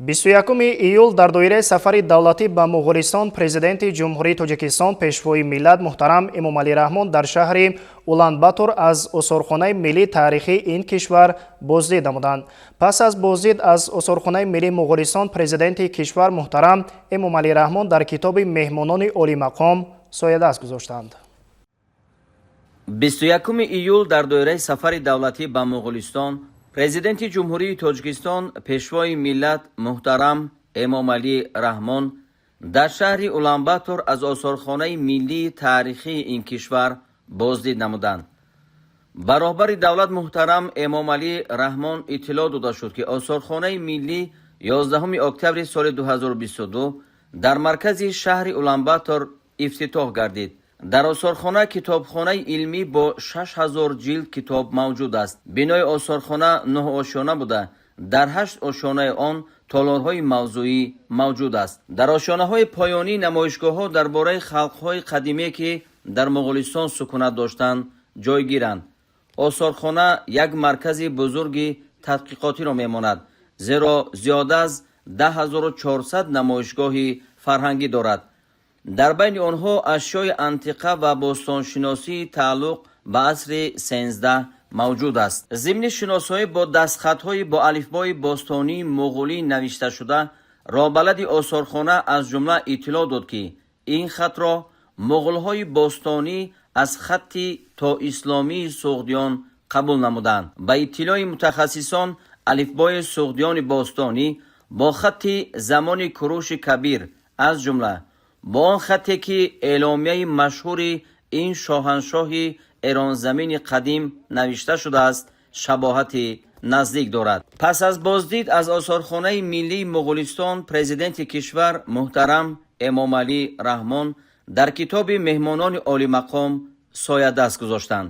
21 июл дар доираи сафари давлатӣ ба Муғулистон Президенти Ҷумҳурии Тоҷикистон, Пешвои миллат муҳтарам Эмомалӣ Раҳмон дар шаҳри Уланбатор аз осорхонаи миллии таърихии ин кишвар боздид намуданд. Пас аз боздид аз осорхонаи миллии Муғулистон Президенти кишвар муҳтарам Эмомалӣ Раҳмон дар китоби меҳмонони олимақом соядаст гузоштанд. 21 июл дар доираи сафари давлатӣ ба Муғулистон Президенти Ҷумҳурии Тоҷикистон, Пешвои миллат муҳтарам Эмомалӣ Раҳмон дар шаҳри Уланбатор аз осорхонаи миллии таърихии ин кишвар боздид намуданд. Ба роҳбари давлат муҳтарам Эмомалӣ Раҳмон иттилоъ дода шуд, ки осорхонаи миллӣ 11 октябри соли 2022 дар маркази шаҳри Уланбатор ифтитоҳ гардид. Дар осорхона китобхонаи илмӣ бо 6000 ҷилд китоб мавҷуд аст. Бинои осорхона нӯҳ ошёна буда, дар ҳашт ошёнаи он толорҳои мавзӯӣ мавҷуд аст. Дар ошёнаҳои поёнӣ намоишгоҳҳо дар бораи халқҳои қадиме, ки дар Муғулистон сукунат доштанд, ҷойгиранд. Осорхона як маркази бузурги тадқиқотиро мемонад, зеро зиёда аз 10 400 намоишгоҳи фарҳангӣ дорад. Дар байни онҳо ашёи антиқа ва бостоншиносии тааллуқ ба асри 13 мавҷуд аст. Зимни шиносоӣ бо дастхатҳои бо алифбои бостонии муғулӣ навишташуда, роҳбалади осорхона аз ҷумла иттилоъ дод, ки ин хатро муғулҳои бостонӣ аз хатти тоисломии суғдиён қабул намуданд. Ба иттилои мутахассисон, алифбои суғдиёни бостонӣ бо хатти замони Куруши Кабир, аз ҷумла бо он хатте, ки эъломияи машҳури ин шоҳаншоҳи эронзамини қадим навишта шудааст, шабоҳати наздик дорад. Пас аз боздид аз осорхонаи миллии Муғулистон Президенти кишвар муҳтарам Эмомалӣ Раҳмон дар китоби меҳмонони олимақом соядаст гузоштанд.